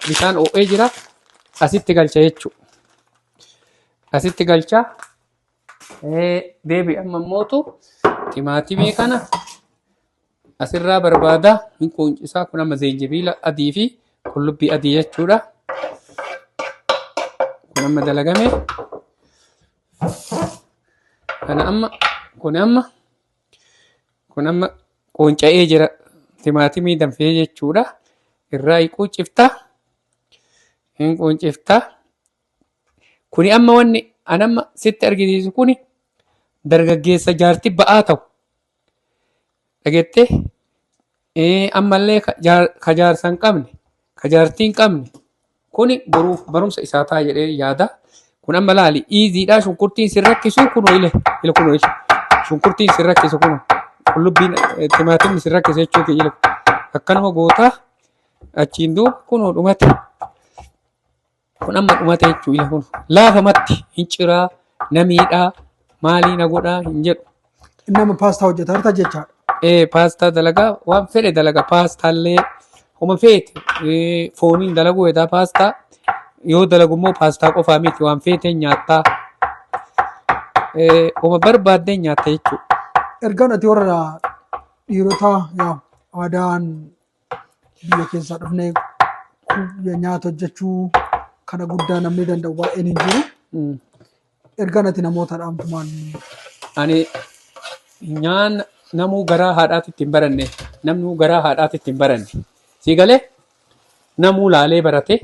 Bishaan ho'ee jira. Asitti galcha jechuudha. Asitti galcha. Deebi amma immootu timaatimii kana asirraa barbaada. Hin quuncisaa kun amma zeenjibiila adii fi qullubbii adii jechuudha. Kun amma dalagame. Kana amma kun amma kun amma quunca'ee jira. Timaatimii danfee jechuudha. Irraa hin quuncifta. Hin quuncifta. Kuni amma wanni an amma sitti argisiisu kuni dargaggeessa jaarti ba'aa ta'u. Dhageettee ammallee ka jaarsa hin qabne, ka jaartii hin qabne kuni boruuf barumsa isaa ta'a jedhee yaada. Kun amma laali iiziidhaa shunkurtiin sin rakkisu kunoo ile ile kunoo ile shunkurtiin sin rakkisu kunoo qullubbiin timaatimni sin rakkisu jechuu kiyya ile akkanuma gootaa achiin duuba kunoo dhumate. Kun amma dhumate jechuu ila kun laafamatti hin ciraa na miidhaa maalii na godhaa hin jedhu. Nama paastaa hojjetaa jirta jechaadha. Ee paastaa dalagaa waan fedhe dalaga paastaallee homa feete fooniin dalaguu hedaa paastaa yoo dalagu immoo paastaa qofaa miti waan feeteen nyaattaa homa barbaaddeen nyaatta jechuudha. Ergaan ati warra dhiirotaa yaa aadaan biyya keessaa dhufnee nyaata hojjechuu kana guddaa namni danda'u baay'een hin jiru. Ergaan ati namoota dhaamtu maal? Ani nyaan namuu garaa haadhaatitti hin baranne namnuu garaa haadhaatitti hin baranne sii galee namuu laalee barate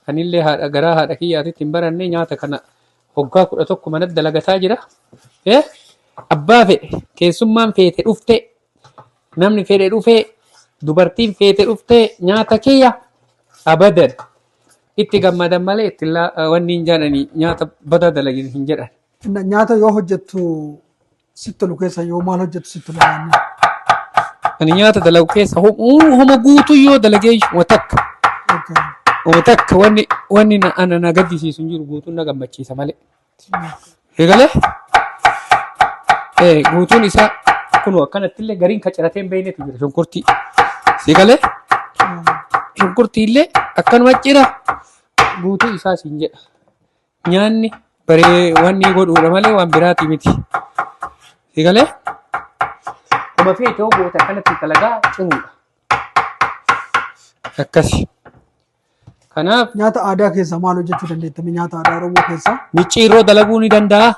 anillee haadha garaa haadha kiyyaatitti hin baranne nyaata kana hoggaa 11 manatti dalagataa jira. Abbaa fedhe keessummaan feete dhufte Namni fedhe dhufee dubartiin feete dhuftee nyaata kiyya abadan itti gammadan malee itti wanni hin jedhani nyaata badaa dalagin hin jedhan. Nyaata yoo hojjettu sitti tolu keessa yoo maal hojjettu sitti tolu nyaanni? Ani nyaata dalagu keessa homa guutuu yoo dalagee homa takka homa takka wanni wanni ana na gaddisiisu hin jiru guutuun na gammachiisa malee. Eegalee guutuun isaa kunoo akkanatti illee gariin ka ciratee hin beeknetu jira shunkurtii. Eegalee shunkurtii illee akkanuma cira guutuu isaa siin jedha. Nyaanni baree wanni godhuudha malee waan biraatii miti. Eegalee kuma feete yoo goote akkanatti dalagaa ciruudha. Akkasi. Kanaaf Nyaata aadaa keessaa maal hojjechuu dandeettame? Nyaata aadaa Oromoo keessaa? Micciirroo dalaguu ni danda'a.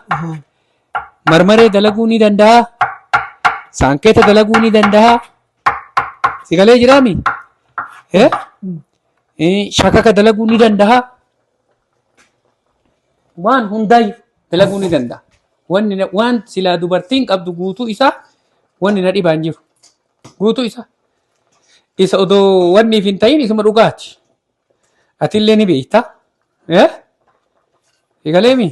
Marmaree dalaguu ni danda'a. Saankeeta dalaguu ni danda'a. Si galee jiraami? Eh? Shakaka dalaguu ni danda'a. Waan hundaayyuu dalaguu ni danda'a. Wanni waan silaa dubartiin qabdu guutuu isaa wanni na dhibaa hin jiru. Guutuu isaa. Isa odoo wanniif hin ta'in isuma dhugaati. Atillee ni beekta. Eh? Eegaleemi?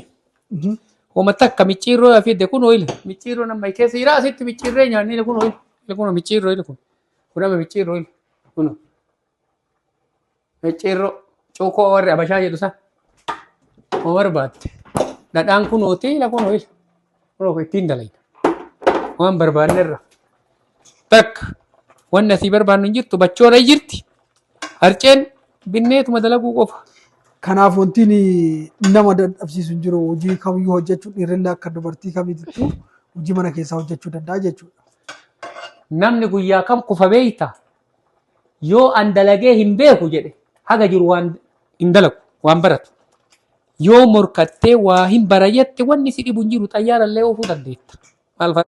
Homa takka micciirroo yaa fidde kun oile. Micciirroo nama keessa jira asitti micciirree nyaanni kun oile. Kun micciirroo ile kun. Kun amma micciirroo ile. Kun. Micciirroo cuukoo warri abashaa jedhu san. Homa barbaadde. Dhadhaan kunooti ila kun oile. Kunoo ittiin dalayna. Waan barbaannerra. Takka wanni asii barbaannu hin jirtu bachoon ay jirti. Harceen binneetuma dalaguu qofa. Kanaaf wanti nama dadhabsiisu hin jiru. Hojii kamiyyuu hojjechuun dhiirrillee akka dubartii kamiitittuu hojii mana keessaa hojjechuu danda'a jechuudha. Namni guyyaa kam kufa beekta? Yoo an dalagee hin beeku jedhe haga jiru waan hin dalagu waan baratu. Yoo morkattee waa hin bara jette wanni si dhibu hin jiru xayyaara illee oofuu dandeetta. Maal fa'a?